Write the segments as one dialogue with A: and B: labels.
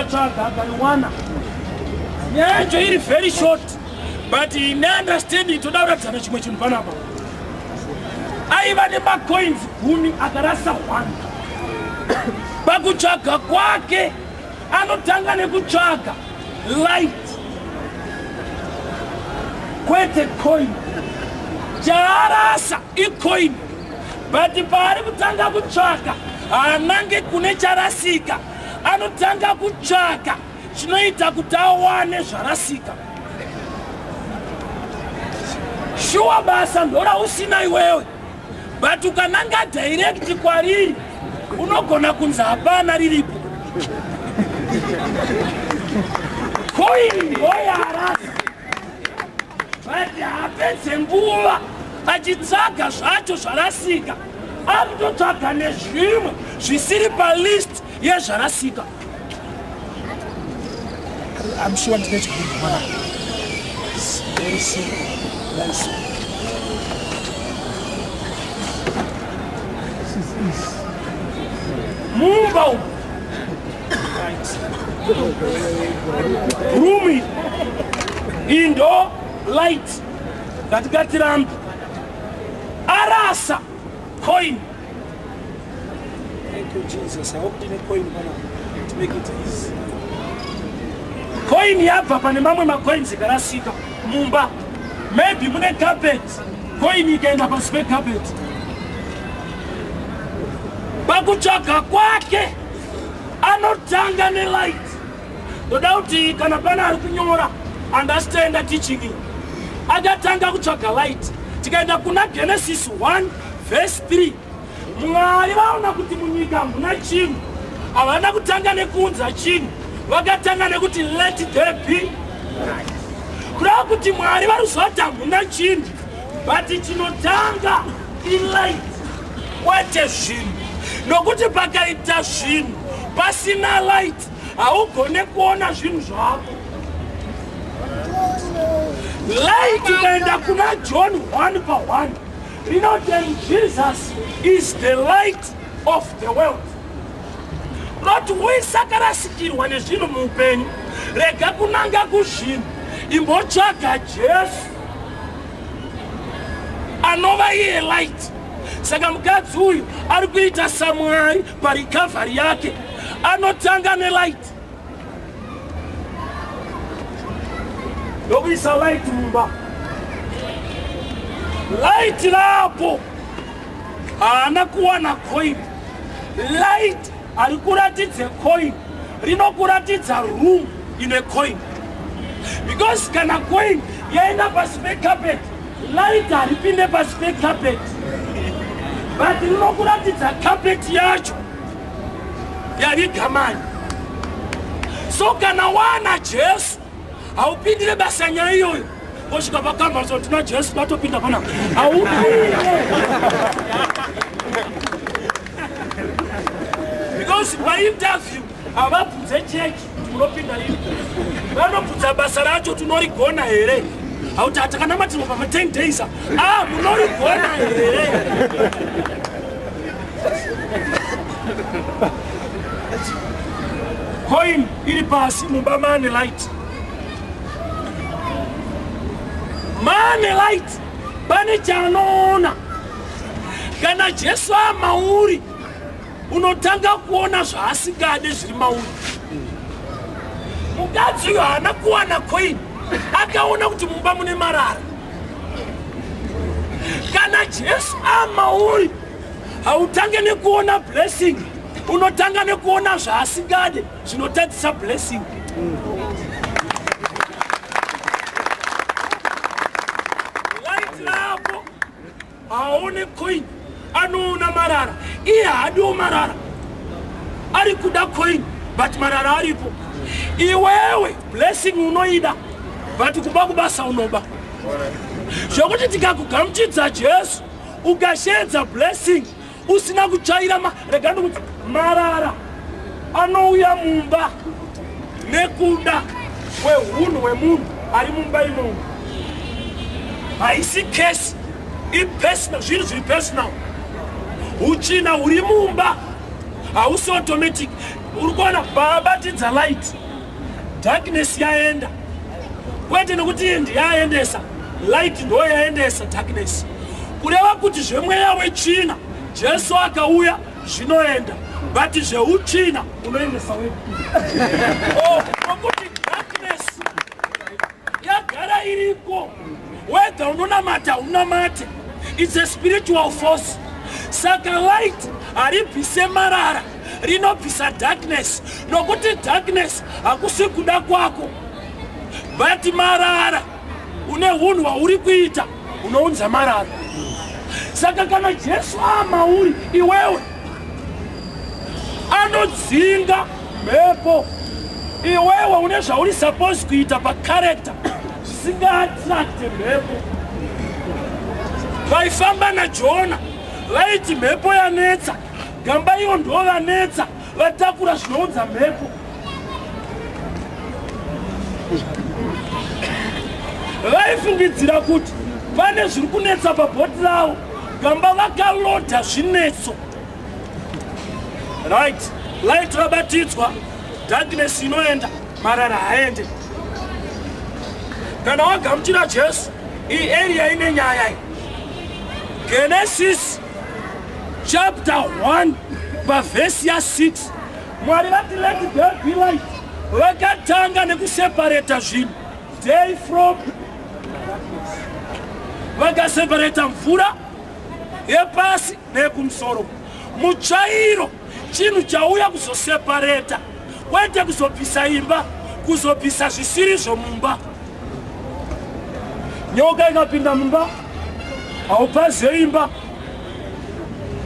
A: Akatsvaga, akaiwana. Nyaya yacho iri very short, but ine understanding. Toda kuratidzana chimwe chinhu panapa. Aiva nemacoins 10, akarasa 1. Pakutsvaga kwake anotanga nekutsvaga light, kwete coin. Chaarasa icoin, but paari kutanga kutsvaga haanange kune charasika, anotanga kutsvaga chinoita kuti awane zvarasika. Shuwa basa ndorausina iwewe, but ukananga direct kwariri unogona kunzi hapana riripo. Coin ndoyarasa, but hapedze nguva achitsvaga zvacho zvarasika, akutotsvaga nezvimwe zvisiri palist yezvarasika. I'm sure ndine chigubhu mwana. It's very simple. Very simple. This is easy. Mumba umu. Right. Room indo light ngatikatirambi arasa coin. Thank you, Jesus. I hope ndine coin pana to make it easy. Coin yabva pane mamwe macoins ikarasika mumba. Maybe mune carpet, coin ikaenda pasi pecarpet. Pakutsvaga kwake anotanga nelight. Ndoda kuti kana pana ari kunyora, understand teaching iyi. Akatanga kutsvaga light. Tikaenda kuna Genesis 1 verse 3, Mwari vaona kuti munyika hamuna chinhu. Havana kutanga nekuunza chinhu, vakatanga nekuti "Let there be." Kureva kuti Mwari vari kuziva kuti hamuna chinhu, but chinotanga ilight, kwete zvinhu, nokuti pakaita zvinhu pasina light haugone kuona zvinhu zvako. Light, ukaenda kuna John 1 pa1, rinoti, "And Jesus is the light of the world." Roti wese akarasikirwa nezvinhu muupenyu, rega kunanga kuzvinhu, imbotsvaga Jesu anova iye light. Saka mukadzi uyu ari kuita saMwari parecovery yake, anotanga nelight, ndokuisa light mumba. Light rapo, haana kuwana coin. Light hari kuratidze coin, rinokuratidza room ine coin, because kana coin yaenda pasi pecarpet, light haripinde pasi pecarpet, but rinokuratidza carpet yacho yaviga mani. So kana wana Jesu haupindire basa nyaya iyoyo. Osvika pakambani, so tina Jesu batopinda panapa, haupinde, because painterview havabvunze chechi munopinda iri, vanobvunza basa racho, tinorigona here. Hauti hatakanamatirwa pama 10 days, a munorigona here? Coin iri pasi mumba, mane light, mane light, pane chaanoona. Kana Jesu amauri, unotanga kuona zvaasingade zviri mauri. Mukadzi uyo haana kuwana coin, akaona kuti mumba mune marara. Kana Jesu amauri, hautange nekuona blessing, unotanga nekuona zvaasingade zvinotadzisa blessing. Light rako, haone coin, anoona marara. Iye haadiwo marara, ari kuda coin, but marara aripo. Iwewe blessing unoida, but kuba kubasa unoba, zvokuti tikakugamuchidza Jesu ukashedza blessing usina kutsvaira, rega ndikuti marara anouya mumba nekuda kweunhu hwemunhu ari mumba imomo. Haisi kesi, ipersonal, zvinhu zviri personal. Utsvina huri mumba hausi automatic. Uri kuona paabatidza light, darkness yaenda. Kwete nekuti iye ndiyaendesa light, ndo yaendesa darkness. Kureva kuti zvemweya wetsvina, Jesu akauya, zvinoenda, but zveutsvina unoendesa wega. Oh, nokuti darkness yagara iriko, whether unonamata unamate, it's a spiritual force. Saka light haribvise marara, rinobvisa darkness, nokuti darkness hakusi kuda kwako, but marara une unhu hwauri kuita unounza marara. Saka kana Jesu amauri iwewe, anodzinga mhepo. Iwewe une zvauri suppose kuita pacharacter zvisingaattracte mhepo. Vaifamba naJona vaiti mhepo yanetsa, gamba ivo ndo vanetsa, vatakura zvinounza mhepo. Vaifungidzira kuti pane zviri kunetsa pabhoti ravo, gamba vakalodha zvinetso. Right, light rabatidzwa, darkness inoenda, marara haende. Kana wagamuchira Jesu, iyi area ine nyaya iyi. Genesis chapter 1 pavhesi ya6, Mwari vati, "Let there be light." Vakatanga nekuseparata zvinhu, day from vakaseparata mvura yepasi neyekumusoro. Mutsvairo chinhu chauya kuzoseparata, kwete kuzobvisa imba, kuzobvisa zvisiri zvomumba. Nyoka ikapinda mumba, haupaze imba,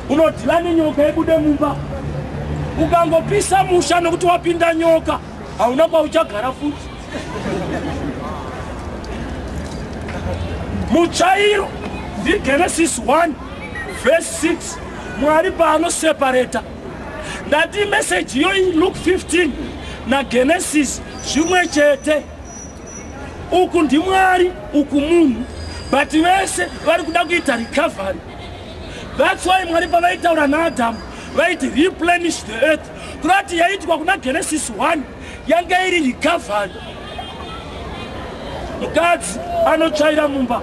A: unodhila nenyoka ibude mumba. Ukangopisa musha nokuti wapinda nyoka, hauna kwauchagara futi. Mutsvairo ndiGenesis 1 verse 6, Mwari paanoseparata. Ndati meseji iyoyi, Luke 15 naGenesis zvimwe chete. Uku ndiMwari, uku munhu, but vese vari kuda kuita recovery. That's why Mwari pavaitaura naAdhamu vaiti, "Replenish the earth." Kurati yaitwa kuna Genesis 1 yanga iri recovery. Mukadzi anotsvaira mumba.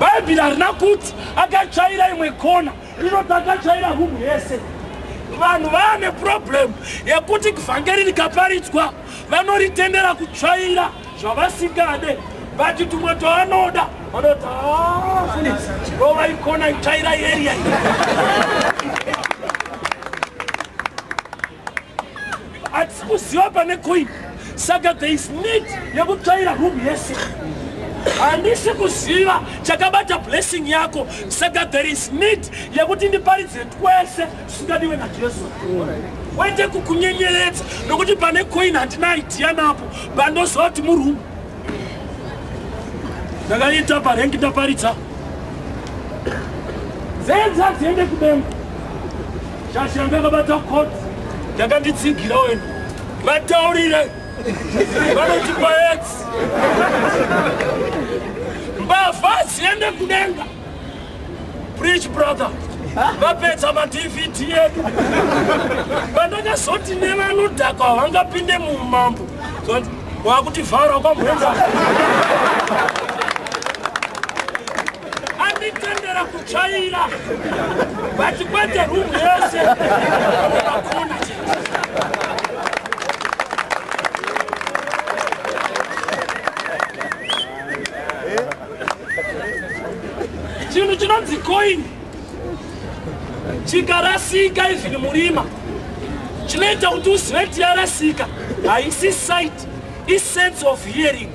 A: Bhaibheri harina kuti akatsvaira imwe kona, rinoti akatsvaira room yese. Vanhu vaane problem yekuti vhangeri rikaparidzwa, vanoritendera kutsvaira zvavasingade, but tumwe twavanoda vanoti, "Rova ikona, itsvaira area." Hatisi kuziva pane coin, saka there is need yekutsvaira room yese. Handisi kuziva chakabata blessing yako, saka there is need yekuti ndiparidze twese zvisingadiwe naJesu, kwete kukunyenyeredza nokuti pane coin. Handina idea napo pandoziva kuti muroom ndakaita parengi, ndaparidza nzenza dziende kudenga. Shashi yanga yakabata koti yakanditsigira wenu, vataurire vanotipa aids. Mbavha dziende kudenga. Preach, brother. Vapedza maDVD edu. Pandakazoti nevanodhakwa havangapinde mumambo, wakuti vhara kwamboenda. Anditendera kutsvaira, but kwete room yese, makona chete. Chinhu chinonzi coin chikarasika, even murima, chinoita kuti uzive kuti yarasika. Haisi sight, isense of hearing.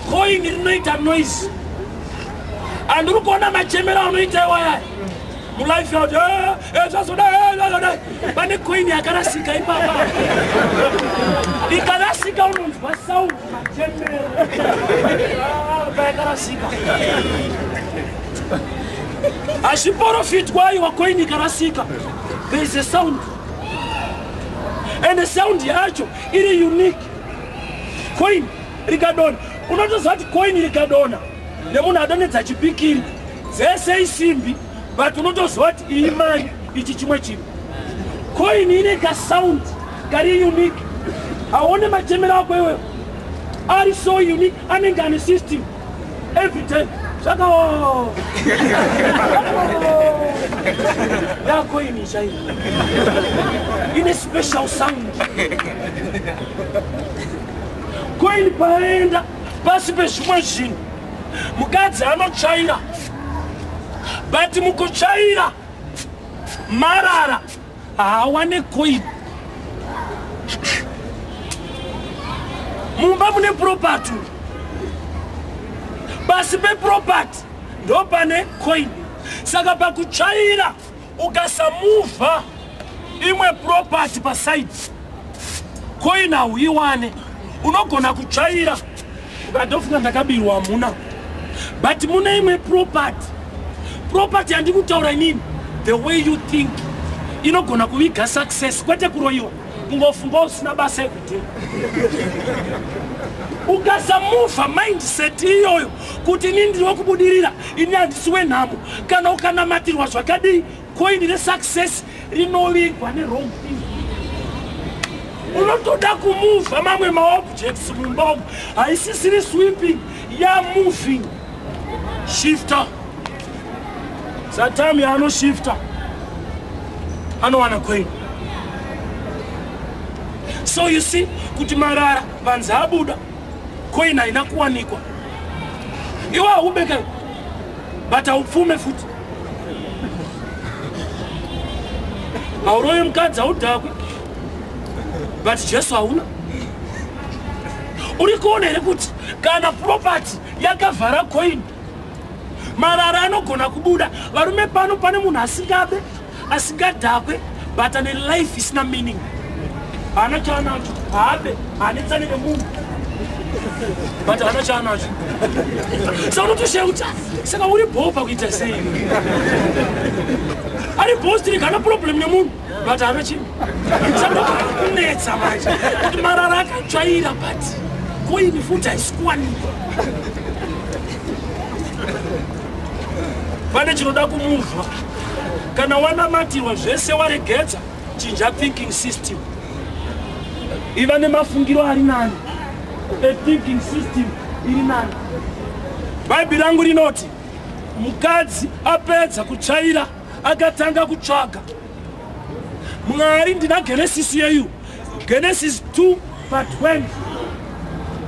A: Coin rinoita noise. Handiri kuona machemero anoita iwaya mulife yauti zvazodai zvazodai. Pane coin yakarasika ipapa. Ikarasika unonzwa sound, machemero payakarasika. Hazviprofitwa aiwa. Coin ikarasika, there is a sound, and sound yacho iri unique. Coin rikadonha, unotoziva kuti coin rikadonha nemunhu adonhedza chipikiri, dzese isimbi. But unotoziva kuti iyi mari, ichi chimwe chinhu. Coin ine kasound kari unique. Haone machemero ako iweyo ari so unique, anenge ane system every time. Saka yacoin chaiyo ine special sound. Coin paenda pasi pezvimwe zvinhu, mukadzi anotsvaira, but mukutsvaira marara haawane coin. Mumba mune property, pasi peproperty ndo pane coin. Saka pakutsvaira ukasamuvha imwe property paside, coin hauiwane. Unogona kutsvaira ukatofunga ndakabirwa, hamuna, but mune imwe property. Property yandikutaura inini, the way you think inogona kuviga success, kwete kuroyiwa, kungofunga usina basa everyday. Ukasamuvha mindset iyoyo kuti ini ndiri wekubudirira, ini handisi wenhamo, kana ukanamatirwa zvakadii, coin resuccess rinovigwa newrong thing. Unotoda kumuvha mamwe maobjects mumba umu. Haisisiri sweeping, yamoving shifter. Satami yaanoshifta anowana coin. So you see kuti marara vanzi abuda, coin haina kuwanikwa. Iwe haubeka, but haupfume futi, haurovi mukadzi, haudhakwi, but Jesu hauna. Uri kuona here kuti kana property yakavhara coin, marara anogona kubuda? Varume, pano pane munhu asingabe, asingadhakwe, but ane life isina meaning. Haana chaanacho, haabe, haanetsane nemunhu, but haana chaanacho. Saka unotosheya kuti saka uri bho pakuita sei? Ari bho still, haana problem nemunhu, but haana chinhu. Saka kunetsa manje kuti marara akatsvaira, but coin futi haisi kuwanikwa. Pane chinoda kumuvha. Kana wanamatirwa zvese, waregedza, chinja thinking system, iva nemafungiro ari nani, a thinking system iri nani. Bhaibheri rangu rinoti mukadzi apedza kutsvaira akatanga kutsvaga Mwari. Ndina Genesis yeyu, Genesis 2 pa20.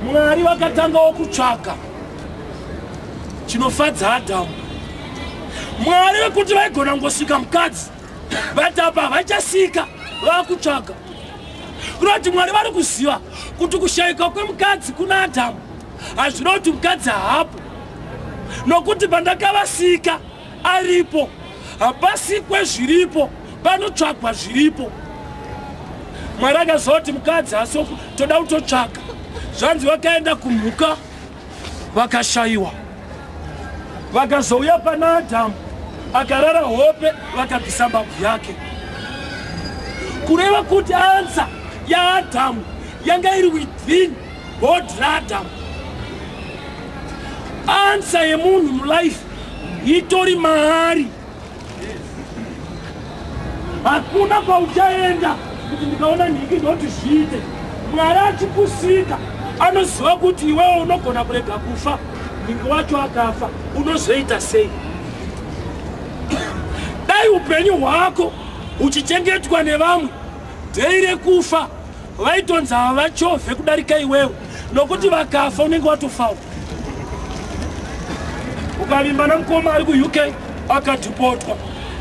A: Mwari vakatangawo kutsvaga chinofadza Adhamu. Mwari vekuti vaigona kungosika mukadzi, but apa havachasika, vakutsvaga. Kunoti Mwari vari kuziva kuti kushayika kwemukadzi kuna Adhamu hazvina kuti mukadzi haapo, nokuti pandakavasika aripo. Hapasikwe zviripo, panotsvagwa zviripo. Mwari akaziva kuti mukadzi asi toda kutotsvaga. Zvanzi vakaenda kumhuka, vakashayiwa, vakazouya pana Adhamu akarara hope, vakabvisa mbabvu yake. Kureva kuti answer yaAdhamu yanga iri within body raAdhamu. Answer yemunhu mulife itori maari. Hakuna kwauchaenda kuti ndikaona nhiki ndoti zviite. Mwari achikusika anoziva kuti iwewo unogona kurega kufa, nhingi wacho akafa unozoita sei? Dai upenyu hwako huchichengetwa nevamwe, day rekufa vaitonzi havachovhe kudarika iwewe, nokuti vakafa unenge watofawo. Ukavimba namukoma ari kuUK akadhipotwa,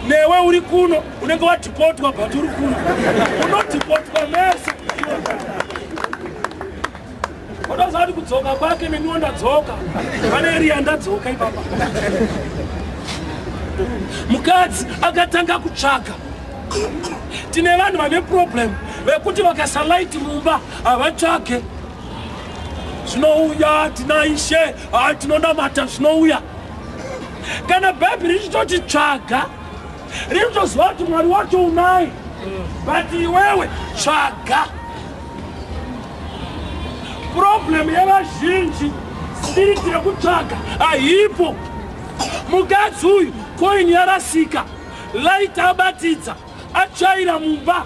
A: newe uri kuno unenge wadhipotwa, but uri kuno unodhipotwa mese. Unoziva kuti kudzoka kwake neniwo ndadzoka, pane riya ndadzoka ipapa. Mukadzi akatanga kutsvaga. Tine vanhu vane problem vekuti vakasalaiti mumba havatsvage zvinouya. Tina Ishe, tinonamata, zvinouya. Kana Bhaibheri richitoti tsvaga, rinotoziva kuti Mwari wacho unaye, but iwewe tsvaga. Problem yevazhinji, spirit yekutsvaga haipo. Mukadzi uyu Coin yarasika, light abatidza, atsvaira mumba,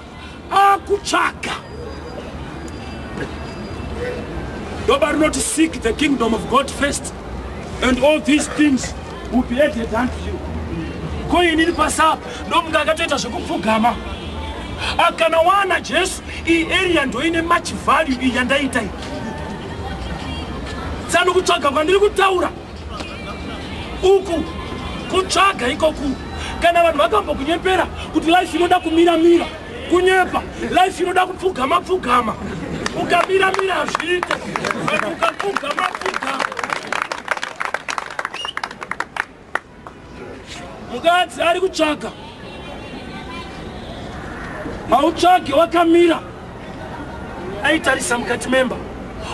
A: akutsvaga. Ndoba rinoti seek the kingdom of God first and all these things will be added unto you. Coin iri pasapa, ndomunge akatoita zvekupfugama. Kana wana Jesu, iyi area ndoine much value iyi yandaita iyi. Tsano kutsvaga kwandiri kutaura uku kutsvaga ikoku. Kana vanhu vakambokunyepera kuti life inoda kumira-mira, kunyepa. Life inoda kupfugama pfugama. Ukamira-mira hazviite, but ukapfugama pfugama. Mukadzi ari kutsvaga, hautsvage wakamira, aitarisa mukati memba.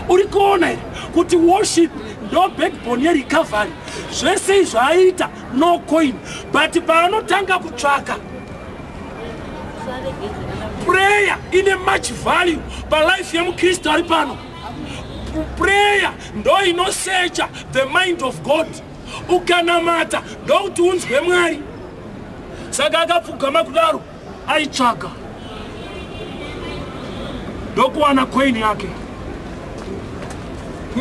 A: Uri kuona here kuti worship ndo backbone yerecovery? Zvese izvo aita, no coin, but paanotanga kutsvaka, prayer ine much value palife yemukristu ari pano. Prayer ndo inosecha the mind of God. Ukanamata ndokuti unzwe Mwari. Saka akapfugama kudaro aitsvaga, ndokuwana coin yake.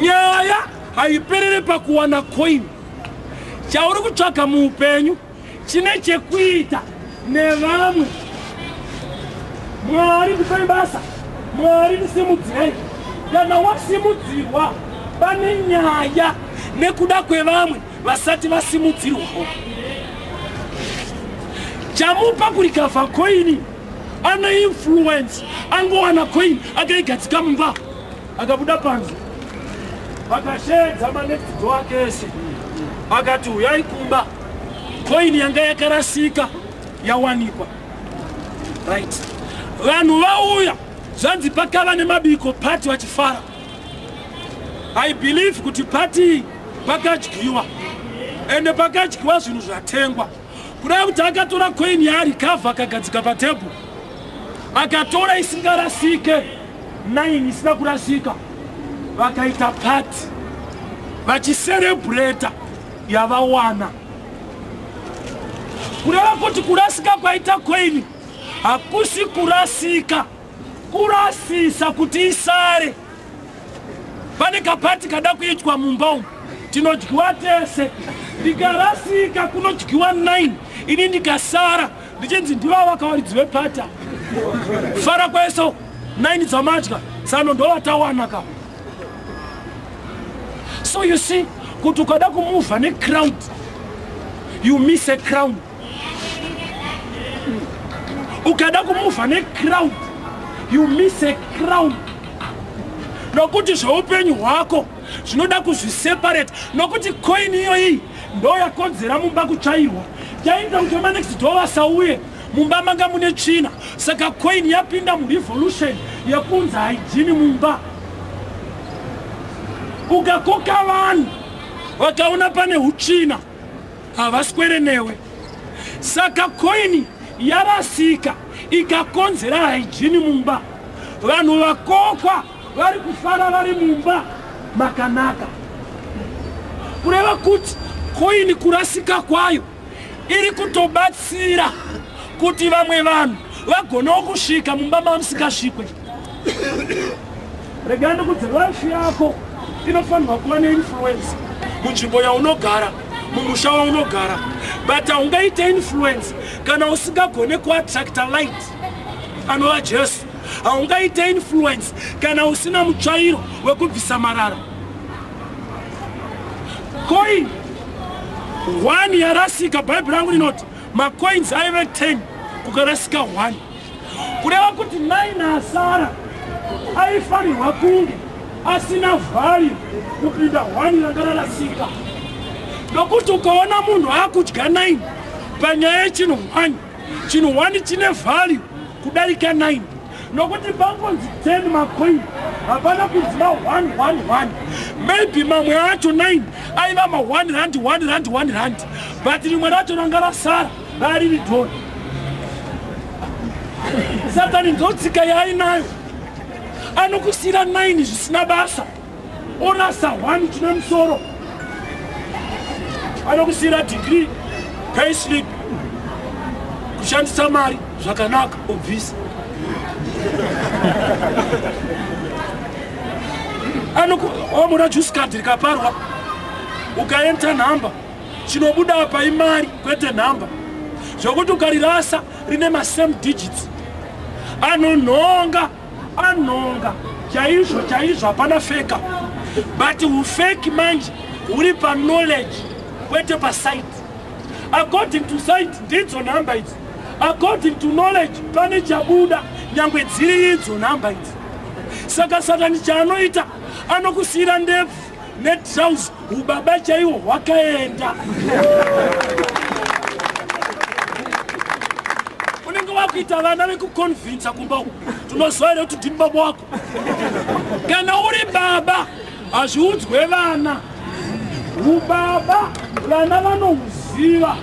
A: Nyaya haiperere pakuwana coin. Chauri kutsvaga muupenyu chine chekuita nevamwe. Mwari ndipei basa, Mwari ndisimudzirei. Kana wasimudzirwa, pane nyaya nekuda kwevamwe vasati vasimudzirwawo. Chamupa kurecover coin, ane influence. Angowana coin, akaigadzika mumba, akabuda panze, akashedza manext door ake ese, akati, "Uyai kumba, coin yanga yakarasika yawanikwa." Right, vanhu vauya. Zvanzi pakava nemabiko, party, vachifara. I believe kuti party pakadyiwa, ende pakadyiwa zvinhu zvatengwa. Kudai kuti akatora coin yaarecover, akagadzika patebhuru, akatora isingarasike, 9 isina kurasika, vakaita party vachicelebrata yavawana. Kureva kuti kurasika kwaita coin hakusi kurasika, kurasisa kuti isare. Pane kaparty kada kuitwa mumba umu, tinodyiwa tese. Ndikarasika, kunodyiwa 9, ini ndikasara ndichinzi ndiva vakawaridzi veparty. Fara kweso 9 dzamadya sano ndovatawana ka. So you see kuti ukada kumuvha necrowd, you miss a crown. Ukada kumuvha necrowd, you miss a crown, nokuti zveupenyu hwako zvinoda kuzviseparate, nokuti coin iyoyi ndo yakonzera mumba kutsvairwa. Chaita kuti vamanext door vasauye mumba, manga mune tsvina. Saka coin yapinda murevolution yekunza hygiene mumba. Ukakoka vanhu vakaona pane utsvina, havaswere newe. Saka coin yarasika ikakonzera hygiene mumba. Vanhu vakokwa vari kufara, vari mumba makanaka. Kureva kuti coin kurasika kwayo iri kutobatsira kuti vamwe vanhu vagonewo kusvika mumba mamusingasvikwe. Regai ndikudze, life yako inofanirwa kuva neinfluence munzvimbo yaunogara, mumusha waunogara, but haungaite influence kana usingagone kuattracta light anova Jesu. Haungaite influence kana usina mutsvairo wekubvisa marara. Coin 1 yarasika, Bhaibheri rangu rinoti macoins aive 10, kukarasika 1. Kureva kuti 9 asara aifanirwa kunge asina value kupinda 1 ranga rarasika, nokuti ukaona munhu akudya 9 panyaya yechinhu 1, chinhu 1 chine value kudarika 9, nokuti pangonzi 10 macoin, hapana kunzi ma1 1 1. Maybe mamwe acho 9 aiva ma1 rand, 1 rand, 1 rand, but rimwe racho ranga rasara rariri dhoni. Satani ndotsika yaainayo, anokusiyira 9 zvisina basa, orasa 1 chine musoro. Anokusiyira degree, Payslip kushandisa mari zvakanaka ubvise. Wamona juice card rikaparwa ukaenta nhamba chinobuda apa imari kwete nhamba zvokuti ukarirasa rine masame digits anonhonga anhonga chaizvo chaizvo hapana feka but ufeki manje huri paknowledge kwete pasight. According to sight ndidzo nhamba idzi, according to knowledge pane chabuda nyangwe dziri idzo nhamba idzi. Saka Satani chaanoita anokusiyira ndebvu netrauzi, ubaba chaiwo hwakaenda. Unenge wakuita vana vekuconvinsa kumba uku, tinoziva here kuti ndini baba wako? Kana uri baba hazviudzwe vana, ubaba vana vanohuziva.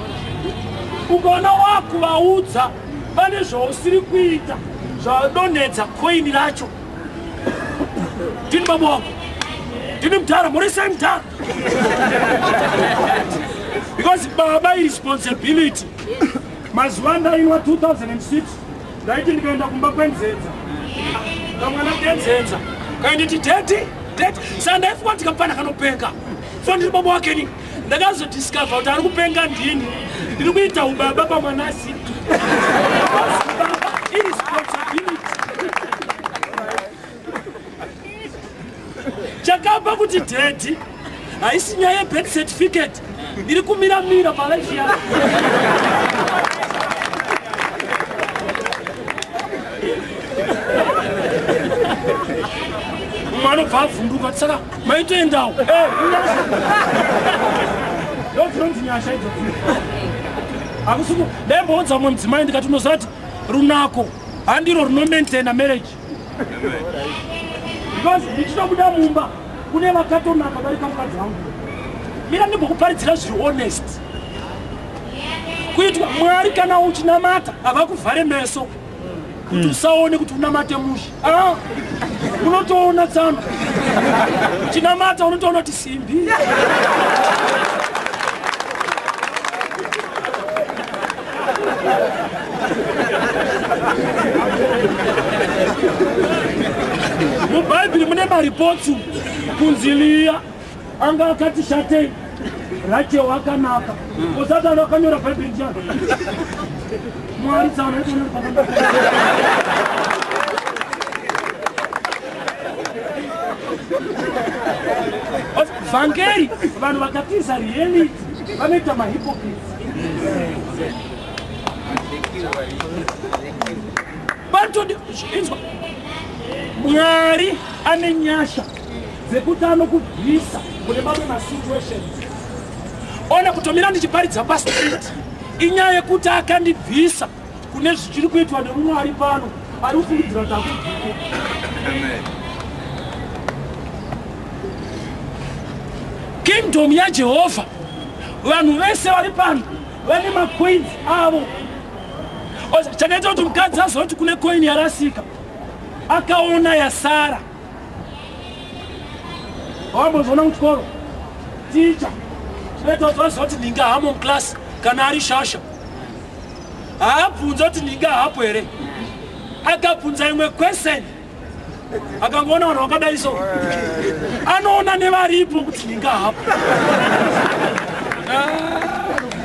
A: Ukaona wakuvaudza pane zvausiri kuita zvadonhedza koini racho. Ndini baba wako, ndini mudhara, murisei mudhara. Because baba iresponsibility. Mazuva ndainwa 2006 ndaiti ndikaenda kumba kwenzenza, kamwana kenzenza kainditi daddy daddy, saka ndaifunga kuti kamufana kanopenga, so ndiri baba wake ni. Ndakazodiscover kuti ari kupenga ndini, ndiri kuita ubaba pamwana asiri. Baba iresponsibility. Chakapa kuti daddy haisi nyaya yebirth certificate, ndiri kumiramira palife yako. Mumwe anobva avhunduka, saka maitoendawo ndodzinonzi nyasha idzo. Hakusiku ndaimboudza mumwe mudzimai ndikati unoziva kuti runako handiro runomaintaina marriage, because ndichitobuda mumba kune vakatonaka darika mukadzi wangu. Mira ndimbokuparidzira zviri honest kuitwa Mwari. Kana uchinamata havakuvhare meso kuti usaone kuti unamate mushe. Unotoona tsano uchinamata, unotoona kuti simbi. Mubhaibheri mune mareports kunzi Liya anga akati shatei, Rachel akanaka. Usati ano akanyora Bhaibheri ndiani? Mwari tsano. Vhangeri vanhu vakatiza reality vanoita mahypocrites. Panotodi inzwa, Mwari ane nyasha dzekuti anokubvisa kune mamwe masituations. Ona kutomira ndichiparidza pastreet inyaya yekuti akandibvisa kune zvichiri kuitwa nemumwe ari pano ari kufungidzira kuti akubvike. Kingdom yaJehovha, vanhu vese vari pano vane macoins avo. Chakaita kuti mukadzi azoti kune coin yarasika, akaona yasara. Wambozviona kuchikoro ticha chinoita kuti vaziva kuti ndinga hamo muclass kana ari shasha, haabvunza kuti ndinga hapo here. Akabvunza imwe question, akangoona vanhu vakadai so, anoona nevaripo kuti ndinga hapo.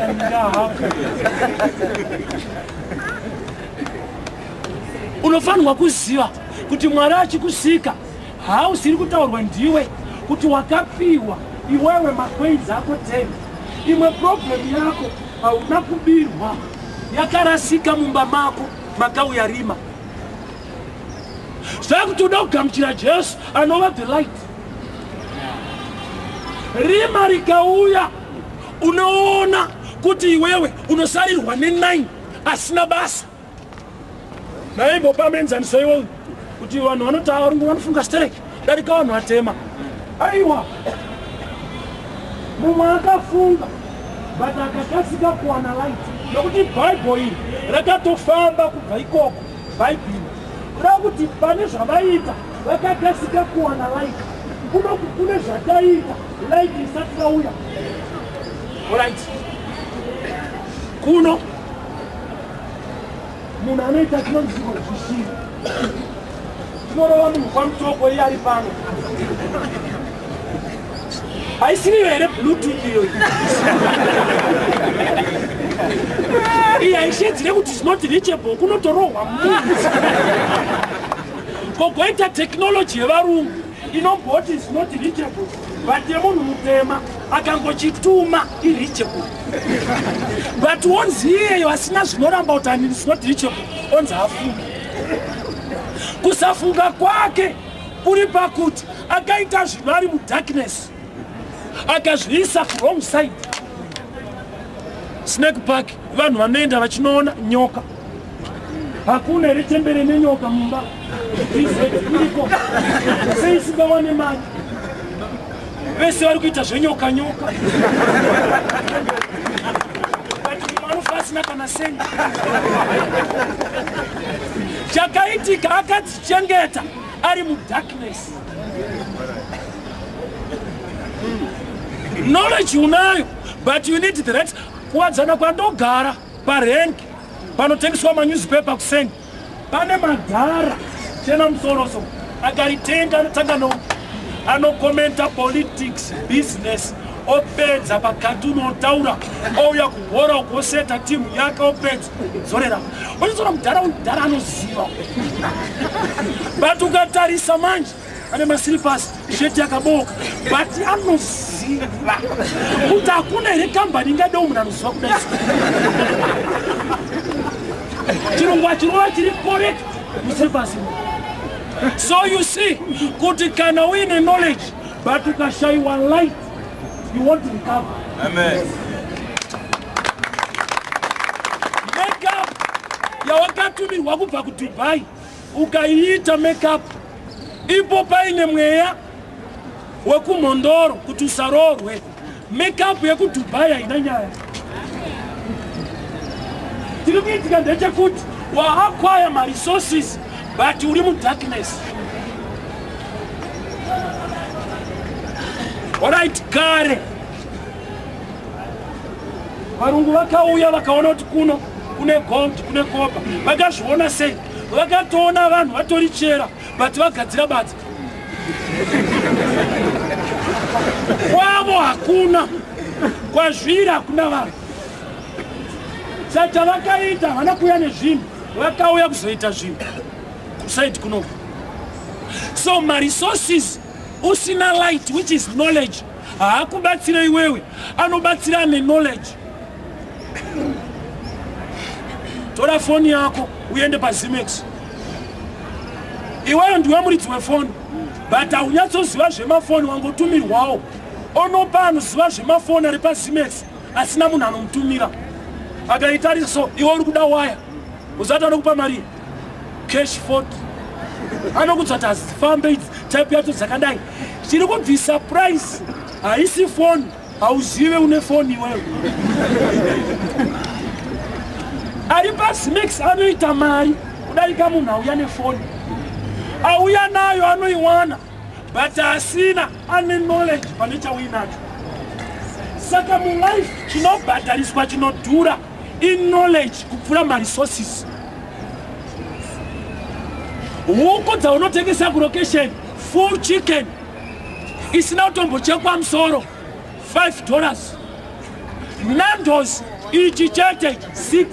A: Ndinga hapo. Unofanirwa kuziva kuti Mwari achikusika hausiri kutaurwa ndiwe kuti wakapiwa iwewe macoins ako 10. Imwe problem yako, hauna kubirwa, yakarasika mumba mako makauya rima. Zvakuti uda kugamuchira Jesu anova the light, rima rikauya unoona kuti iwewe unosarirwa ne9 asina basa. Naimbopa muenzaniso iwoyu kuti vanhu vanoti varungu vanofunga stereki darika vanhu vatema. Aiwa, mumwe akafunga but akakasika kuwana light, nokuti Bhaibheri iri rakatofamba kubva ikoko. Bhaibheri kuda kuti pane zvavaita vakakasika kuwana light, kuno kune zvataita light isati yauya. Alright. Kuno munhu anoita chinonziko zvishiri chinorova munhu kwamutoko iye ari pano. Haisiriyo here bluetooth iyoyi? Iyi haishedzire kuti is not reachable, kunotorohwa munhu. Kogoita technology yevarungu inomboti is not reachable, but yemunhu mutema akangochituma ireachable. But onzi iyeyo asina zvinoramba kuti ani is not reachable, onzi afunge. Kusafunga kwake kuri pakuti akaita zvinhu ari mudarkness, akazviisa kuwrong side. Snake Park, vanhu vanoenda vachinoona nyoka. Hakuna here chembere nenyoka mumba? Iriko sei isingawane mari? Vese vari kuita zvenyoka nyoka, but mumwe anofa asina kana sendi. Chakaitika, akadzichengeta ari mudarkness. Knowledge unayo, but you need the right. Kuwadzana kwandogara, parenki panotengeswa manewspaper kuseni, pane madhara chena musoro so akaritenga, anotanga no anokomenta politics, business, opedza pakatuni, otaura, ouya kuhora ugoseta timu yake, opedza zorera uchizoona mudhara. Mudhara anoziva, but ukatarisa manje ane masiripasi, sheti yakaboka, but anoziva kuti hakuna here kambani ingadewo munhu anoziva kudai. Chirungu achirova chiri correct musiripasi. So you see kuti kana uine knowledge but ukashayiwa light, you won't recover.
B: Amen.
A: Makeup yawakatumirwa kubva kuDubai, ukaiita makeup ipo paine mweya wekumhondoro kuti usarorwe, makeup yekuDubai haina nyaya. Tiri kuitika ndechekuti waacquire maresources but uri mudarkness. Alright, kare varungu vakauya vakaona kuti kuno kune gold, kune copper. Vakazviona sei? Vakatoona vanhu vatori chera but vagadzira badza. Kwavo hakuna, kwazviri hakuna vanhu. Saka vakaita, havana kuuya nezvinhu, vakauya kuzoita zvinhu kuside kunoku. So maresources usina light, which is knowledge, haakubatsira iwewe. Anobatsira neknowledge. Tora foni yako uende paZimex. Iweyo ndiwe muridzi wefoni, but haunyatsoziva zvemafoni, wangotumirwawo. Onopa anoziva zvemafoni ari paZimex asina munhu anomutumira, akaitarisa so, iwe uri kuda waya, uzati anokupa mari cash 40, anokudza kuti hazifambe idzi, type yacho dzakadai. Chiri kubvisa price haisi foni, hauzive une foni iwewe. Ari paZimex anoita mari kudarika munhu auya nefoni. Auya nayo anoiwana, but asina ane knowledge pane chauinacho. Saka mulife chinobhadhariswa chinodhura iknowledge kupfuura maresources. Huku dzaunotengesa kulocation, full chicken isina kutombochekwa musoro, $5. Nandos ichi chete, 6.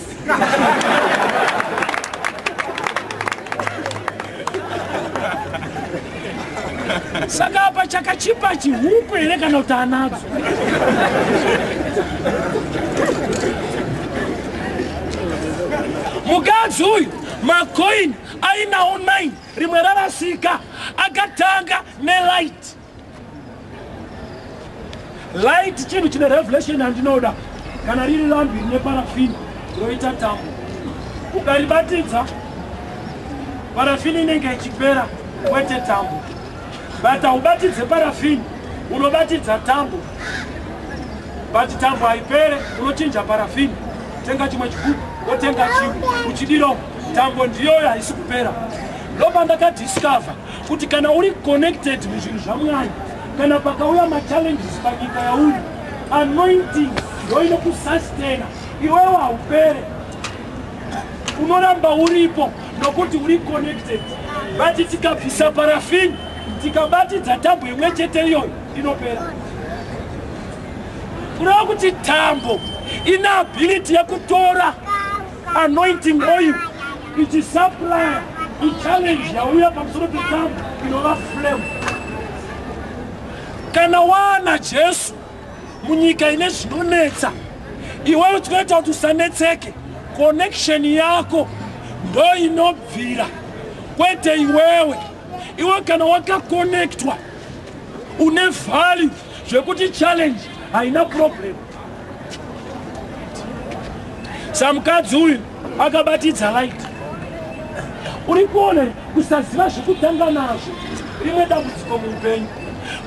A: Saka apa chakachipa chihuku here kana kuti anadzo? Mukadzi uyu macoin ainawo 9, rimwe rarasika. Akatanga nelight. Light chinhu chine revelation handinoda. Kana riri lambi rine parafini roita tambo, ukaribatidza parafini inenge ichipera, kwete tambo. But haubatidze parafini, unobatidza tambo, but tambo haipere. Unochinja parafini, tenga chimwe chigubu, wotenga chimwe uchidiro, tambo ndiyoyo haisi kupera. Ndopandakadiscover kuti kana uri connected muzvinhu zvaMwari, kana pakauya machallenges panyika yauri, anointing ndo inokusustaina. Iwewe haupere, unoramba uripo nokuti uri connected. But tikabvisa parafini tikabatidza tambo imwe chete iyoyo, inopera. Kureva kuti tambo ine ability yekutora anointing oil ichisupplya ichallenge yauya pamusoro petambo inova flame. Kana waana Jesu munyika ine zvinonetsa, iwewe chinoita kuti usanetseke, connection yako ndo inobvira, kwete iwewe. Iwe kana wakakonektwa, une value zvekuti challenge haina problem. Samukadzi uyu akabatidza light. Uri kuona, kusaziva zvekutanga nazvo rimwe dambudziko muupenyu.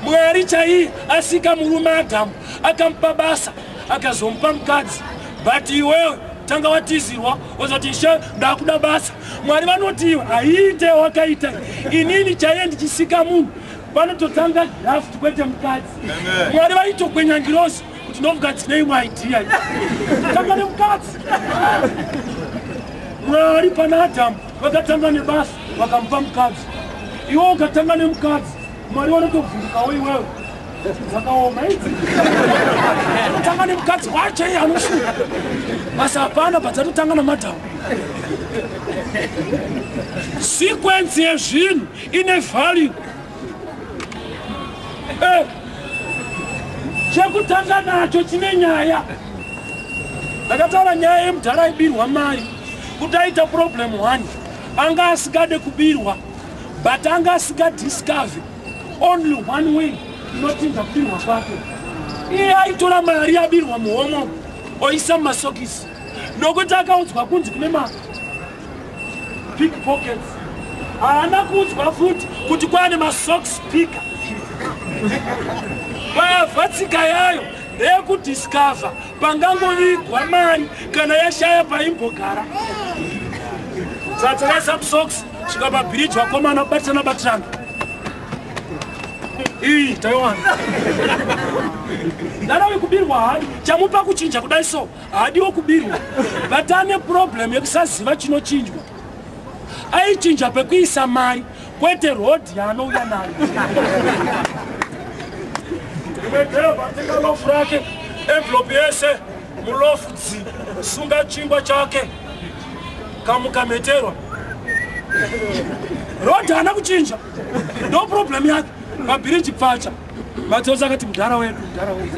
A: Mwari chaiye asika murume Adhamu, akamupa basa, akazomupa mukadzi, but iwewe tanga watizirwa, wazoti, "Ishe, ndakuda basa." Mwari vanoti, "Iwe haiite wakaita. Inini chaiye ndichisika munhu panototanga graft, kwete mukadzi." Mwari vaitokwenya ngirozi kuti ndovuka dzine imwe idea, tanga nemukadzi. Mwari pana Adhamu vakatanga nebasa, vakamupa mukadzi. Iwe ukatanga nemukadzi, Mwari vanotobvundukawo, iwewe dzakaoma idzi, tanga nemukadzi wacho iye anoshuka basa hapana, badzatotanga namadhamu. Sequence yezvinhu ine value. Chekutanga nacho chine nyaya. Ndakataura nyaya yemudhara aibirwa mari kuti aita problem one. Anga asingade kubirwa, but anga asingadiscover only one way inochinja kubirwa kwake. Iye aitora mari yabirwa muhomo oisa mumasokisi, nokuti akaudzwa kunzi kune ma pickpockets. Haana kuudzwa futi kuti kwaane masocks picker. Pavha tsika yayo ndeyekudiscover pangangovigwa mari kana yashaya paimbogara. Saka takaisa musocks, svika pabhiriji, vakomana batirana batirana, iyi taiwana. Ndarawe kubirwa hadi chamupa kuchinja kudai, so haadiwo kubirwa, but ane problem yekusaziva chinochinjwa. Aichinja pekuisa mari, kwete rodhi yaanouya nayo. Rimwe dhebha atenga loaf rake, envelope yese muloaf, dzi sunga chingwa chake, kamukameterwa rodhi, haana kuchinja, ndo problem yake. Pabhiriji pfacha matsotsi akati, "Mudhara wedu, mudhara wedu."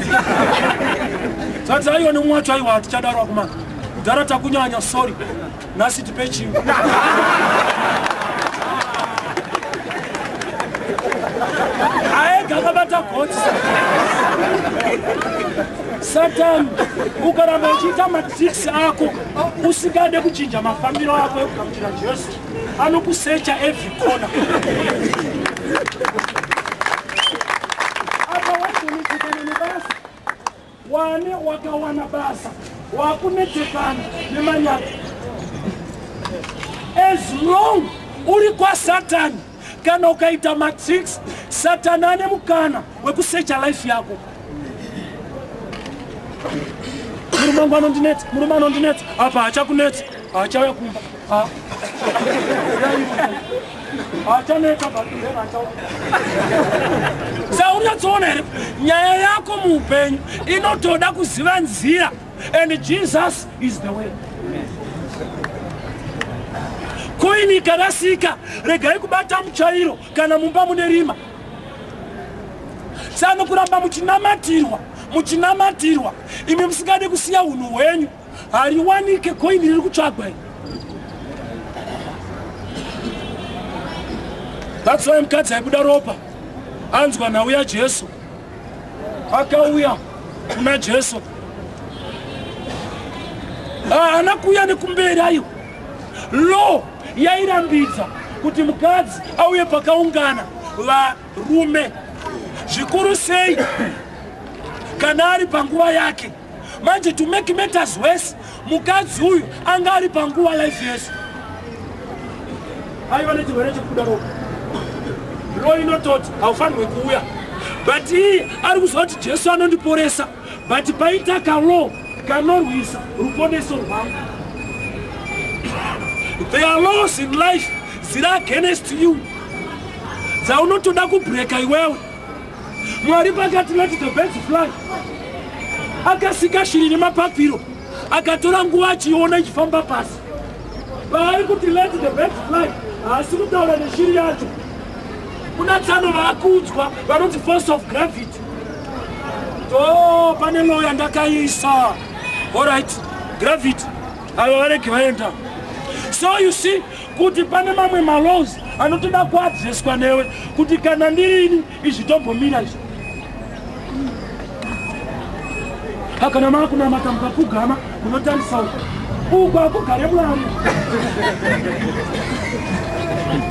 A: Tsatsi aiwa nemumwe wacho, "Aiwa, hatichadaro akomana. Mudhara, takunyanya, sorry, nhasi tipe chingwa." Aega akabata gotsi. Satani ukaramba uchiita matricks ako usingade kuchinja mafambiro ako ekugamuchira Jesu, anokusecha every corner. Apa wagonetsekana nebasa, wane wakawana basa, wakunetsekana nemari yako. As long uri kwasatani, kana ukaita matricks, Satani ane mukana wekusecha life yako. Murume wangu anondinetsa, murume anondinetsa. Apa hachakunetsa, haachauya kumba. Ah. Haachanetsa, haachauya. Sa unyatsoona here nyaya yako muupenyu inotoda kuziva nzira, and Jesus is the way. Koini ikarasika, regai kubata mutsvairo kana mumba mune rima. Sano kuramba muchinamatirwa, muchinamatirwa, imi musingade kusiya unhu hwenyu, hariwanike koini riri kutsvagwa iri. That's why mukadzi aibuda ropa anzwa nhau yaJesu, akauya kuna Jesu. Haana kuuya nekumberi. Aiwa, law yairambidza kuti mukadzi auye pakaungana varume, zvikuru sei kana ari panguva yake. Manje to make matters worse, mukadzi uyu anga ari panguva life yese aiva nechirwere chekubuda ropa. Law inototi haufanirwe kuuya, but iye ari kuziva kuti Jesu anondiporesa, but paita kalaw. Kanorwisa ruponeso rwangu. There are laws in life dziri against you dzaunotoda kubreka iwewe. Mwari pakati let the birds fly, akasika shiri nemapapiro, akatora nguva achiona ichifamba pasi. Paari kuti let the birds fly, haasi kutaura neshiri yacho. Kuna tsano vaakuudzwa vanonzi force of gravity. To pane law yandakaisa. Alright, gravity ava varege vaenda. So you see kuti pane mamwe malaws anotoda kuaddresswa newe kuti kana ndirini izvi tombomira izvi. Kana maakunamata mukapfugama munotarisa uku, uku hakugare Mwari.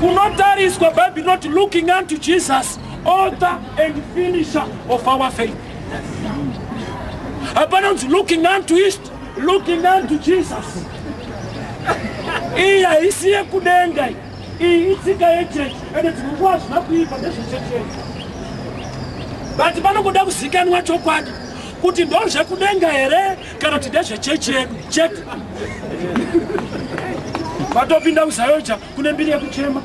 A: Kunotariswa Bhaibheri not looking unto Jesus, author and finisher of our faith. Hapana kunzi looking unto east, looking unto Jesus. Iyi haisi yekudenga, iyi itsika yechechi, ende dzimwe nguva hazvina kuipa, ndezvechechi yedu, but panokuda kuzikanwa chokwadi kuti ndozvekudenga here kana kuti ndezvechechi yedu chete. Vatopinda kuZAOGA kune mbiri yekuchema.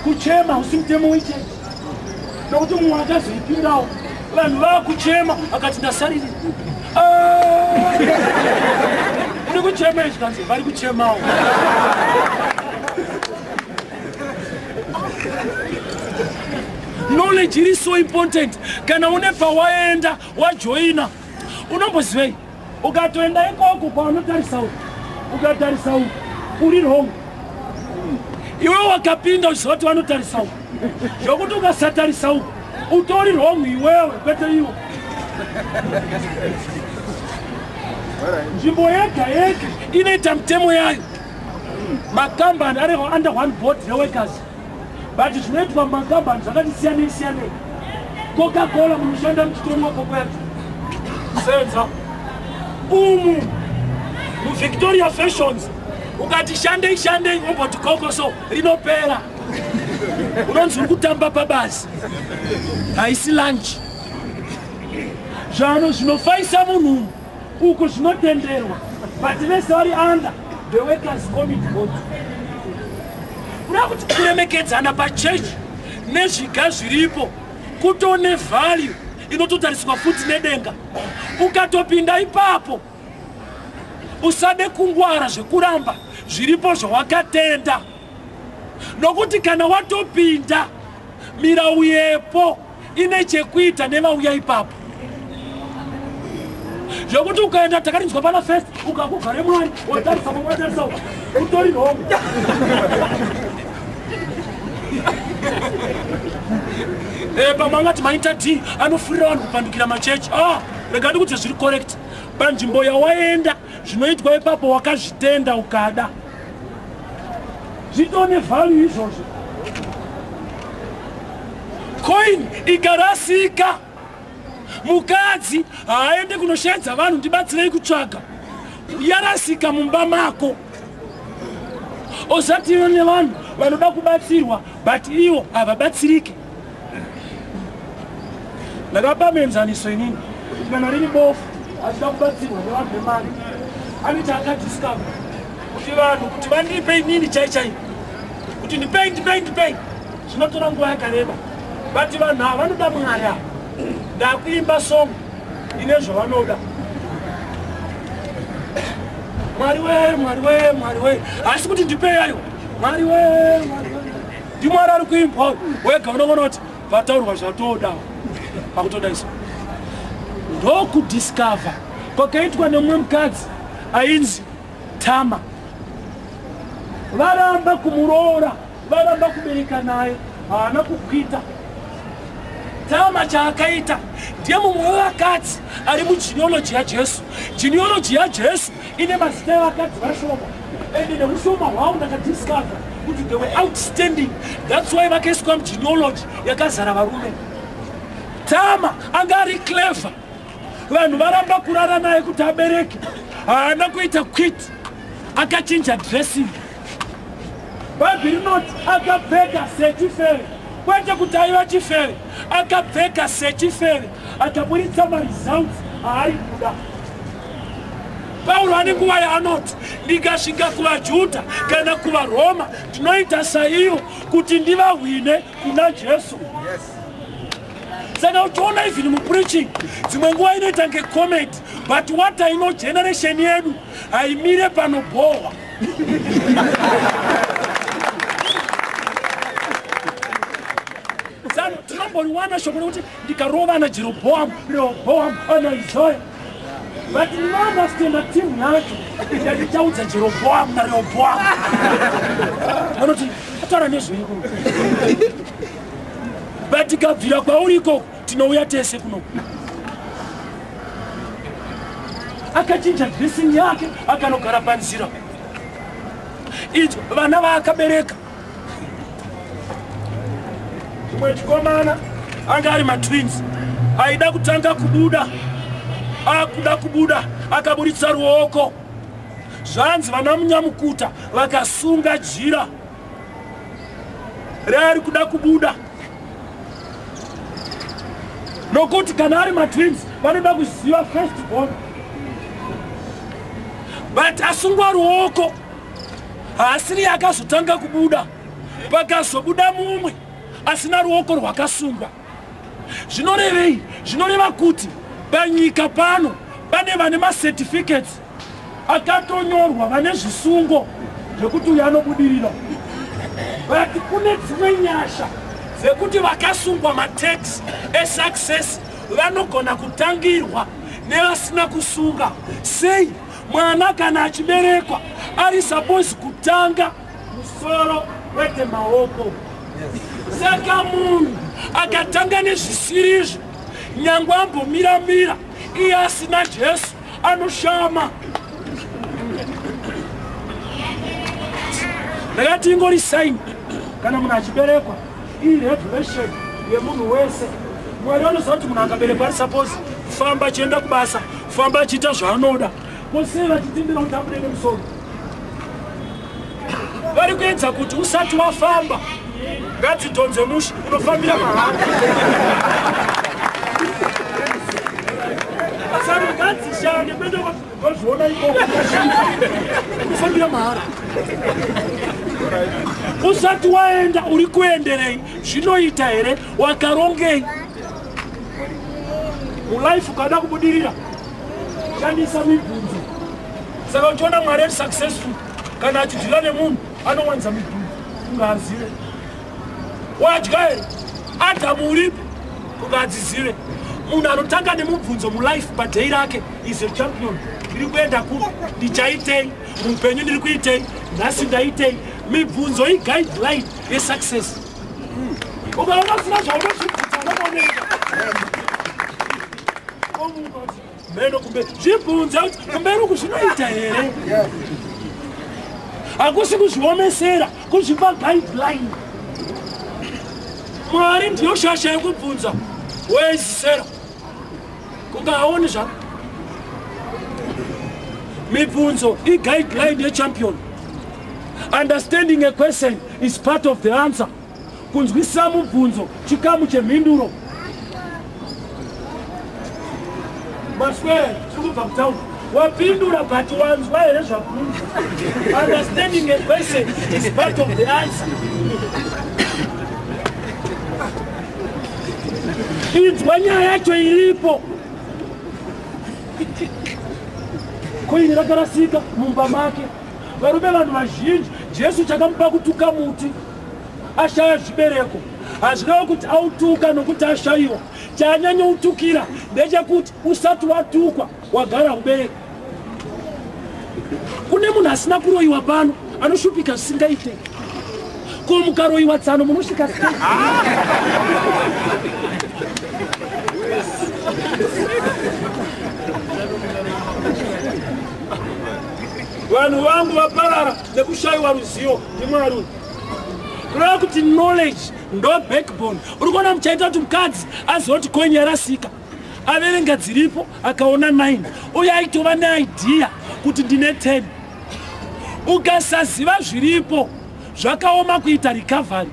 A: Kuchema usi mutemo wechechi, nokuti mumwe akazoipindawo vanhu vakuchema akati ndasaririra. Uri kuchema izvi, kanzi vari kuchemawo. Knowledge iri so important. Kana une pawaenda wajoina, unombozivei? Ukatoenda ikoko kwaunotarisa uku, ukatarisa uku, uri wrong. Iwe wakapinda uchiziva kuti vanotarisa uku, zvokuti ukasatarisa uku utori wrong iwewe, kwete iwo. Nzvimbo yega yega inoita mitemo yayo. Makambani ari under one board reworkers, but zvinoitwa mumakambani zvakati siyanei siyanei. Coca Cola munoshanda muchitonwa koko yacho senza umu muVictoria Fashions. Ukati shandei shandei womboti koko, so rinopera, unonzi uri kutamba pabasi, haisi lunch. Zvano zvinofaisa munhu uku zvinotenderwa, but vese vari under the workers committee board. Kuda kuti kuremekedzana pachechi nezviga zviripo kutone value inototariswa futi nedenga. Ukatopinda ipapo, usade kungwara zvekuramba zviripo zvawakatenda, nokuti kana watopinda, mirau yepo ine chekuita nevauya ipapo. Zvokuti ukaenda takarinzwa pana first, ukakugare Mwari watarisa watarisa, utori wrong. Pamwe angati maita d anofurira vanhu kupandukira machechi. Ah, rega ndikuti zviri correct panzvimbo yawaenda, zvinoitwa ipapo wakazvitenda, ukada zvitone value izvozvo. Coin ikarasika, mukadzi haaende kunoshaidza vanhu, ndibatsirei kutsvaga. Yarasika mumba mako, osati nevanhu vanoda kubatsirwa, but ivo havabatsirike. Ndakapa muenzaniso inini kuti kana riri bofu achida kubatsirwa nevanhu vemari, anoti akadiscover kuti vanhu kuti vandipe inini chai chai, kuti ndipei, ndipei, ndipei, zvinotora nguva yakareba, but vanhu ava vanoda Mwari ava, ndakuimba song ine zvavanoda. Mwari we, Mwari we, Mwari we, hasi kuti ndipei ayo. Mwari we, Mwari we, ndiMwari ari kuimbwa. Wega unoona kuti pataurwa zvatoda pakutoda iso. Ndokudiscover kwakaitwa nemumwe mukadzi ainzi Tama. Varamba kumuroora, varamba kubereka naye, haana kukwita. Tama chaakaita, ndiye mumwe wevakadzi ari mugenealogy yaJesu. Genealogy yaJesu ine mazita evakadzi vashoma, ende neushoma hwavo ndakadiscover kuti they were outstanding. That's why vakaiswa mugenealogy yakazara varume. Tama anga ari clever. Vanhu varamba kurara naye kuti abereke, haana kuita quit, akachinja dressing. Bhaibheri rinoti akapfeka sechifeve, kwete kuti aiva chifeve. Akapfeka sechifeve, akaburitsa maresults aari kuda. Pauro ane nguva yaanoti ndikasvika kuvaJudha kana kuvaRoma ndinoita saivo kuti ndivahwine kuna Jesu. Saka uchiona even mupreaching dzimwe nguva inoita ngecomedy, but what I know, generation yedu haimire panobhohwa. Tinomboriwana shoko rekuti ndikarova ana Jeroboamu, Rehoboamu, ana Isaya, but ndinounderstanda timu yacho yandichaudza Jeroboamu naRehoboamu vanoti ataura nezveiko, but tikabvira kwauri ikoko tinouya tese kuno. Akachinja dressing yake akanogara panzira. Idzo vana vaakabereka, chimwe chikomana anga ari matwins, aida kutanga kubuda, akuda kubuda akaburitsa ruoko, zvanzi vana munyamukuta vakasunga jira reari kuda kubuda, nokuti kana ari matwins vanoda kuziva first born. But asungwa ruoko, haasiri akazotanga kubuda, pakazobuda mumwe asina ruoko rwakasungwa. Zvinorevei? Zvinoreva kuti panyika pano pane vane macertificates akatonyorwa, vane zvisungo zvekuti uyu anobudirira, but kune dzimwe nyasha dzekuti vakasungwa matags esuccess vanogona kutangirwa nevasina kusunga. Sei mwana kana achiberekwa ari suppose kutanga musoro kwete maoko? Saka munhu akatanga nezvisirizvo, nyangwe ambomiramira iye asina Jesu, anoshama. Ndakati ingori sign kana munhu achiberekwa, irevelation yemunhu wese. Mwari anoziva kuti munhu akaberekwa ari suppose kufamba achienda kubasa, kufamba achiita zvaanoda. Kosei vachitendera kuti abude nemusoro? Vari kuedza kuti usati wafamba ngadzidhonze mushe, unofambira mahara. Saka ngadzishande kwete wazviona ikoko, unofambira mahara. Usati waenda uri kuenderei? Zvinoita here? Wakarongei mulife? Ukada kubudirira shandisa mibvunzo. Saka uchiona Mwari ari successful kana achidyira nemunhu anowanza mibvunzo, kunga azive wadya here, Adhamu uripi, kunga adzizive. Munhu anotanga nemubvunzo mulife paday rake is a champion. Ndiri kuenda kupi? Ndichaitei muupenyu? Ndiri kuitei nhasi? Ndaitei? Mibvunzo iguideline yesuccess. Ukaona usina zvaunozvibvunza, unooneka mheno kumberi. Zvibvunze kuti kumberi uku zvinoita here. Hakusi kuzviomesera, kuzvipa guideline. Mwari ndiyo shasha yekubvunza. Wezisera kunga aoni zvako. Mibvunzo iguideline yechampion. Understanding a question is part of the answer. Kunzwisisa mubvunzo chikamu chemhinduro. Maswere tiri kubva kutaura, wapindura, but wanzwa here zvabvunza? Understanding a question is part of the answer. Inzwa nyaya yacho iripo. Koini rakarasika mumba make, varume, vanhu vazhinji, Jesu chakamupa kutuka muti ashaya zvibereko. Hazvirevo kuti autuka nokuti ashayiwa. Chaanyanyoutukira ndechekuti usati watukwa wagara ubereka. Kune munhu asina kuroyiwa pano anoshupika zvisingaite. Ko mukaroyiwa tsano munosvika sei? Vanhu vangu vaparara nekushayiwa ruzivo ndiMwari. Kureva kuti knowledge ndo backbone. Uri kuona muchaita kuti mukadzi aziva kuti koini yarasika, averenga dziripo akaona 9, uye aitova neidea kuti ndine 10. Ukasaziva zviripo zvakaoma kuita recovery.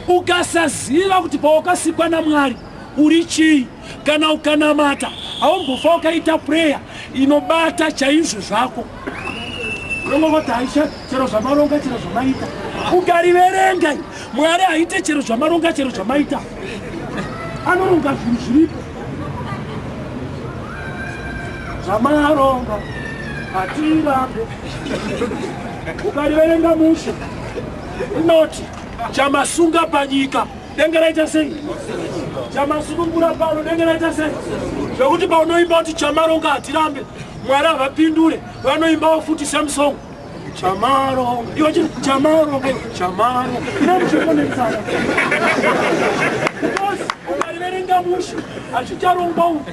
A: Ukasaziva kuti pawakasikwa naMwari uri chii, kana ukanamata Haumbofa ukaita prayer inobata chaizvo zvako. Unongoti aisha chero zvamaronga chero zvamaita. Ukariverenga Mwari haite chero zvamaronga chero zvamaita. Anoronga zvinhu zviripo. Zvamaronga hatirambe. Ukariverenga mushe inoti chamasunga panyika denge raita sei? Chamasunungura pano denge raita sei? Zvekuti paunoimba kuti chamaronga hatirambe, Mwari havapindure, vanoimbawo futi same song. Chamaronga iwe chini chamaronga chamaronga inomuchikonekisana because ukariverenga mushe hazvicharongwa uku.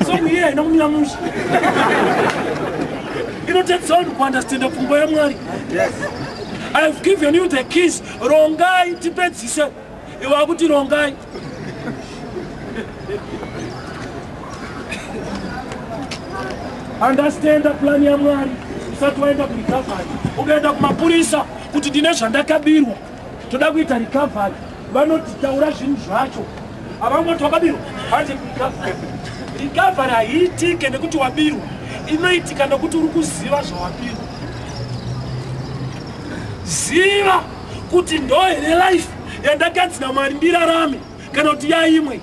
A: Song iye haina kumira mushe, inotedzisa vanhu kuunderstanda pfungwa yaMwari. I have given you the keys, rongai tipedzise. Iwe akuti rongai. Understanda plan yaMwari usati waenda kurecovery. Ukaenda kumapurisa kuti ndine zvandakabirwa, toda kuita recovery, vanoti taura zvinhu zvacho. Havangoti wakabirwa hande kurecovery. Recovery haiitike nekuti wabirwa, inoitika nekuti uri kuziva zvawabirwa. Ziva kuti ndo here life yandakanzi naMwari ndirarame kana kuti yaimwe.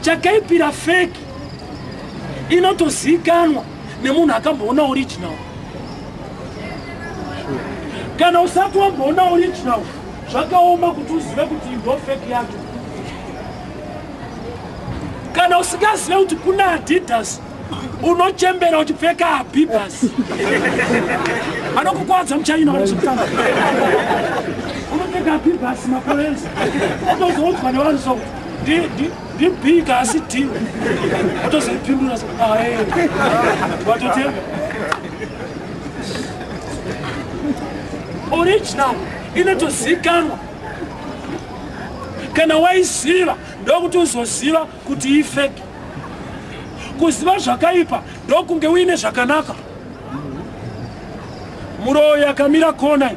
A: Chakaipira fake inotozikanwa nemunhu akamboona original. Kana usati wamboona original, zvakaoma kuti uzive kuti ndo fake yacho. Kana usingazive kuti kuna Adidas, unochembera uchipfeka Abibas. Anokukwadza muchaina vanozvitanga. Unopfeka Abibas makore ese, otozoudzwa nevanhu so ndibhika asi D, otozoipindura ae watotenga original. Inotozikanwa kana waiziva, ndokuti uzoziva kuti ifake. Kuziva zvakaipa ndokunge uine zvakanaka. Muroyi akamira kona,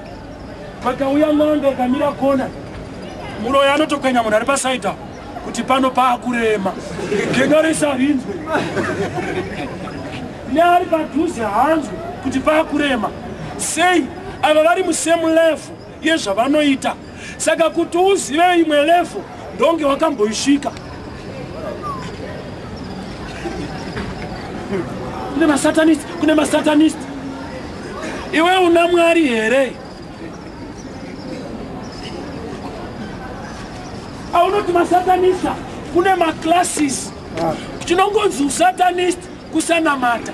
A: pakauya n'anga ikamira kona, muroyi anotokwenya munhu ari pasaida kuti pano paakurema, genga rese harinzwe, neari padhuze haanzwe kuti paakurema. Sei? Ava vari musame level yezvavanoita. Saka kuti uzive imwe level, ndonge wakamboisvika. Kune masatanist, kune masatanist. Iwe una Mwari here? Aunoti masatanista, kune maclasses. Chinongonzi usatanist kusanamata,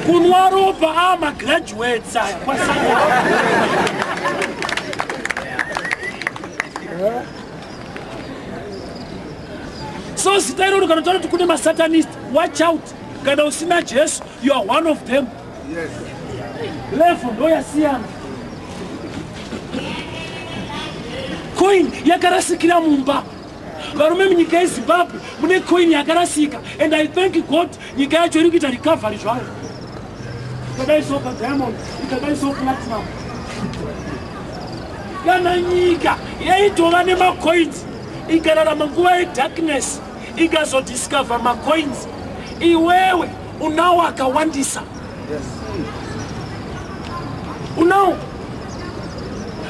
A: kunwa ropa. A magraduates aya kwasatani. So zita iroro, kana taura kuti kune masatanist, watch out. Kana usina Jesu, you are one of them. Level ndo yasiyana. Coin yakarasikira mumba, varume. Munyika yeZimbabwe mune coin yakarasika, and I thank God nyika yacho iri kuita recovery zvayo. Ikadai so padiamond, ikadai so platinum. Kana nyika yaitova nemacoins, ikararama nguva yedarkness, ikazodiscover macoins, iwewe unawo akawandisa, unawo.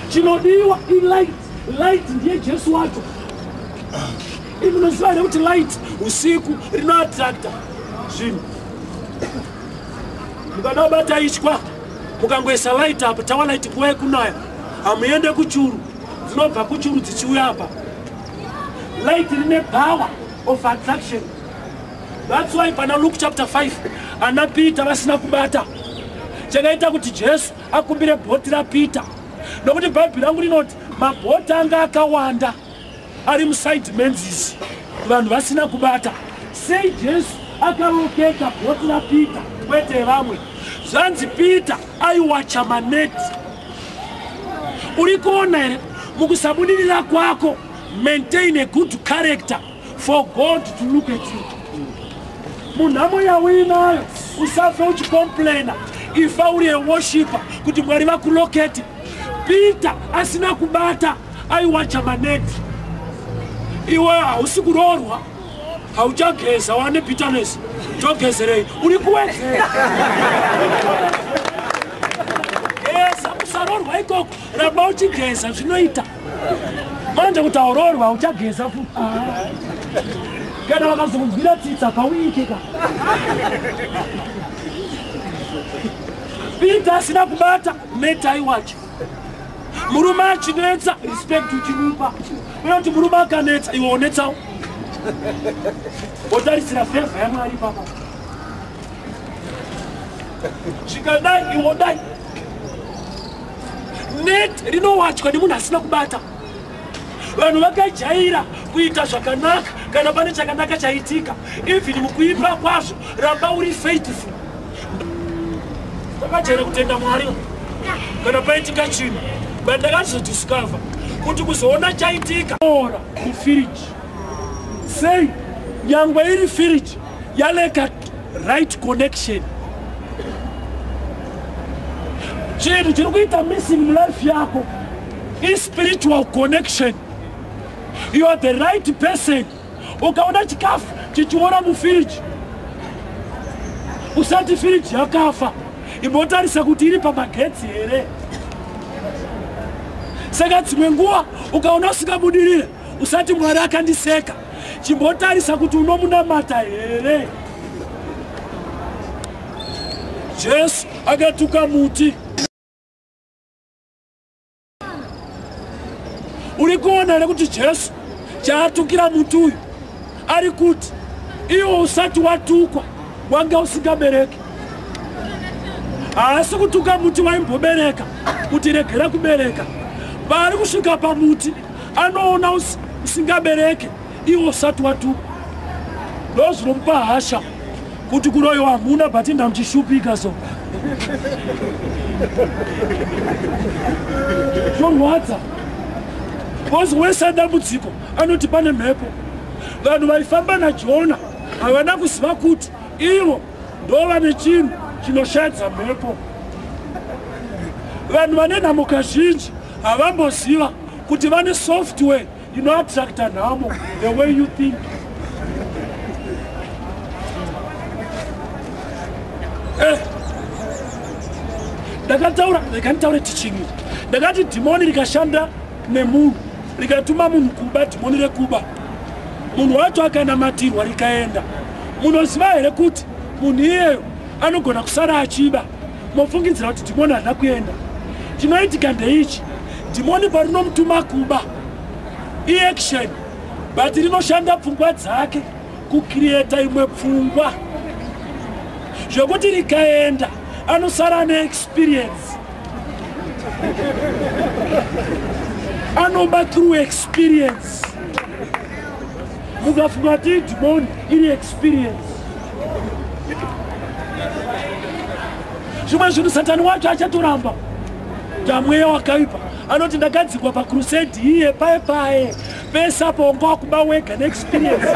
A: Chinodiwa ilight. Light ndiye Jesu wacho. Imi munoziva here kuti light usiku rinoattracta zvinhu? Mukada kubata itya, mukangoisa light apa, tower light, nguva yekunaya hamuende kuchuru, dzinobva kuchuru dzichiuya apa. Light rine power of attraction. That's why pana Luke chapter 5, ana Peter vasina kubata, chakaita kuti Jesu akumbire bhoti raPeter, nokuti Bhaibheri rangu rinoti mabhoti anga akawanda ari muside menzizi, vanhu vasina kubata. Sei Jesu akalocata bhoti raPeter kwete vamwe? Zvanzi Peter aiwacha maneti. Uri kuona here? Mukusabudirira kwako, maintain a good character for God to look at you. Munhamo yauinayo, usafe uchicomplaina. Ifa uri aworshiper kuti Mwari vakulocate. Peter asina kubata, aiwacha maneti. Iwe hausi kuroorwa, hauchageza, wane bitterness, togezerei? Uri kuwedzera. Geza kusaroorwa ikoko, ramba uchigeza, zvinoita. Manje kuti hauroorwa, hauchageza futi. Kana vakazokunzwira tsitsa pauike ka. Peter asina kubata meta iwacho. Murume achinetsa, respect uchimupa. Unoti murume akanetsa, iwe onetsawo. Wotarisira favor yaMwari papa. Zvikadai, iwe dai. Net rinowachwa nemunhu asina kubata. Vanhu vakajaira kuita zvakanaka kana pane chakanaka chaitika. Even mukuipa kwazvo, ramba uri faithful. Takajaira kutenda Mwari kana paitika chinhu, but ndakazodiscover kuti kuzoona chaitika ora mufiriji sei, nyangwe iri firiji yalacka right connection. Chinhu chiri kuita missing mulife yako ispiritual connection. You are the right person. Ukaona chikafu chichiora mufiriji, usati firiji yakafa. Imbotarisa kuti iri pamagetsi here. Saka dzimwe nguva ukaona usingabudirire, usati Mwari akandiseka. Chimbotarisa kuti unomunamata here. Jesu akatuka muti. Uri kuona here kuti Jesu chaatukira muti uyu, ari kuti iwo usati watukwa wanga usingabereki? Haasi kutuka muti waimbobereka kuti regera kubereka. Paari kusvika pamuti, anoona usingabereke iwo usati watukwa. Ndo zvinomupa hasha kuti kuroyiwa hamuna, but ndamuchishupika. So zvorwadza because wese dambudziko anoti pane mhepo. Vanhu vaifamba naJona havana kuziva kuti ivo ndo vane chinhu chinoshadza mhepo. Vanhu vane nhamo kazhinji havamboziva kuti vane software inoattracta nhamo, the way you think. Ndakataura, ndikanditaure teaching, ndakati dhimoni rikashanda nemunhu, rikatuma munhu kuba, dhimoni rekuba, munhu wacho akanamatirwa rikaenda, munoziva here kuti munhu iyeyo anogona kusara achiba, mofungidzira kuti dhimoni harina kuenda? Chinoitika ndeichi: dhimoni parinomutuma kuba, iaction, but rinoshanda pfungwa dzake kucreata imwe pfungwa, zvekuti rikaenda anosara neexperience, anoba through experience. Mukafunga ti dhimoni iri experience. Zvimwe zvinhu Satani wacho achatoramba tamweya wakaipa. Anoti ndakadzikwa pacrusade iye paye paye pese apo wanga wakuba wega neexperience.